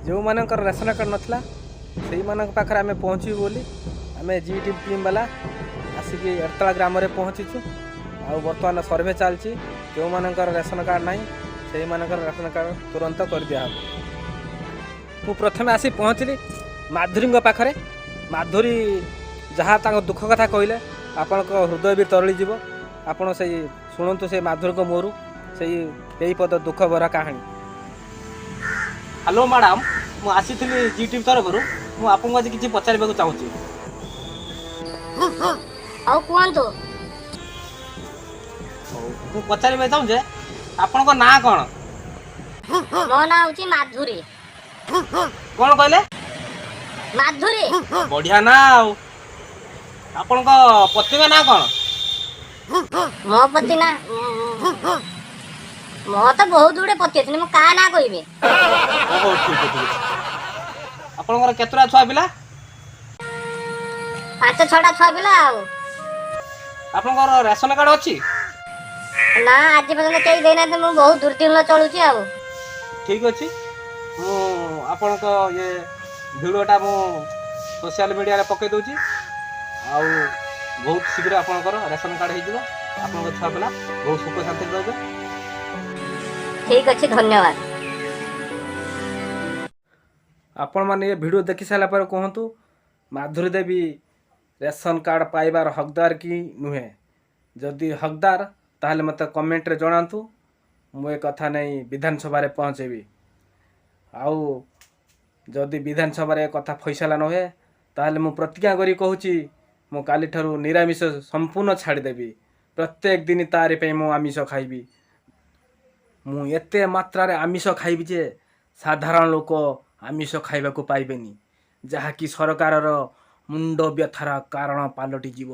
ଯେଉଁମାନଙ୍କର ration card ନଥିଲା, ସେଇମାନଙ୍କ ପାଖରେ ଆମେ ପହଞ୍ଚିବୁ ବୋଲି ଆମେ ଜି ଟିଭି ଟିମ୍ ବାଲା ଆସିକି ଏରତଳା ଗ୍ରାମରେ ପହଞ୍ଚିଛୁ। ଆଉ ବର୍ତ୍ତମାନ ସର୍ଭେ ଚାଲିଛି। ଯେଉଁମାନଙ୍କର ରେସନ କାର୍ଡ଼ ନାହିଁ, ସେଇମାନଙ୍କର ରେସନ କାର୍ଡ଼ ତୁରନ୍ତ କରିଦିଆହେବ। ମୁଁ ପ୍ରଥମେ ଆସି ପହଞ୍ଚିଲି ମାଧୁରୀଙ୍କ ପାଖରେ। ମାଧୁରୀ ଯାହା ତାଙ୍କ ଦୁଃଖ କଥା କହିଲେ, ଆପଣଙ୍କ ହୃଦୟ ବି ତରଳିଯିବ। ଆପଣ ସେଇ ଶୁଣନ୍ତୁ ସେ ମାଧୁରୀଙ୍କ ମୁହଁରୁ ସେଇ କେଇ ପଦ ଦୁଃଖ ଭରା କାହାଣୀ। ହ୍ୟାଲୋ ମ୍ୟାଡ଼ାମ୍, ମୁଁ ଆସିଥିଲି ଜି ଟିଭି ତରଫରୁ। ମୁଁ ଆପଣଙ୍କୁ ଆଜି କିଛି ପଚାରିବାକୁ ଚାହୁଁଛି। ହଉ, କୁହନ୍ତୁ। ହଉ, ମୁଁ ପଚାରିବାକୁ ଚାହୁଁଛି ଯେ ଆପଣଙ୍କ ନାଁ କ'ଣ? ମୋ ନାଁ ହଉଛି ମାଧୁରୀ। କ'ଣ କହିଲେ? ମାଧୁରୀ। ବଢ଼ିଆ ନା। ଆଉ ଆପଣଙ୍କ ପତ୍ନୀଙ୍କ ନାଁ କ'ଣ? ମୋ ପତି ନା? ମୋର ତ ବହୁତ ଗୁଡେ ପତି ଅଛନ୍ତି, ମୁଁ କାହା ନାଁ କହିବି? ହଉ, ଠିକ୍ ଅଛି, ଠିକ୍ ଅଛି। ଆପଣଙ୍କର କେତେଟା ଛୁଆ ପିଲା? ପାଞ୍ଚ ଛଅଟା ଛୁଆ ପିଲା ଆଉ। ଆପଣଙ୍କର ରେସନ କାର୍ଡ଼ ଅଛି? ନା, ଆଜି ପର୍ଯ୍ୟନ୍ତ କେହି ଦେଇନାହାନ୍ତି। ମୁଁ ବହୁତ ଦୁର୍ଦିନ ଚଳୁଛି ଆଉ। ଠିକ୍ ଅଛି, ମୁଁ ଆପଣଙ୍କ ଇଏ ଭିଡ଼ିଓଟା ମୁଁ ସୋସିଆଲ ମିଡ଼ିଆରେ ପକାଇ ଦେଉଛି ଆଉ ବହୁତ ଶୀଘ୍ର ଆପଣଙ୍କର ରେସନ କାର୍ଡ଼ ହେଇଯିବ। ଆପଣଙ୍କ ଛୁଆ ପିଲା ବହୁତ ସୁଖ ଶାନ୍ତିରେ ରହିବେ। ଠିକ ଅଛି, ଧନ୍ୟବାଦ। ଆପଣମାନେ ଏ ଭିଡ଼ିଓ ଦେଖି ସାରିଲା ପରେ କୁହନ୍ତୁ, ମାଧୁରୀ ଦେବୀ ରେସନ କାର୍ଡ଼ ପାଇବାର ହକଦାର କି ନୁହେଁ? ଯଦି ହକଦାର, ତାହେଲେ ମୋତେ କମେଣ୍ଟରେ ଜଣାନ୍ତୁ। ମୁଁ ଏ କଥା ନେଇ ବିଧାନସଭାରେ ପହଞ୍ଚେଇବି। ଆଉ ଯଦି ବିଧାନସଭାରେ ଏ କଥା ଫଇସଲା ନ ହୁଏ, ତାହେଲେ ମୁଁ ପ୍ରତିଜ୍ଞା କରି କହୁଛି, ମୁଁ କାଲିଠାରୁ ନିରାମିଷ ସମ୍ପୂର୍ଣ୍ଣ ଛାଡ଼ିଦେବି। ପ୍ରତ୍ୟେକ ଦିନ ତାରି ପାଇଁ ମୁଁ ଆମିଷ ଖାଇବି। ମୁଁ ଏତେ ମାତ୍ରାରେ ଆମିଷ ଖାଇବି ଯେ ସାଧାରଣ ଲୋକ ଆମିଷ ଖାଇବାକୁ ପାଇବେନି, ଯାହାକି ସରକାରର ମୁଣ୍ଡ ବ୍ୟଥାର କାରଣ ପାଲଟିଯିବ।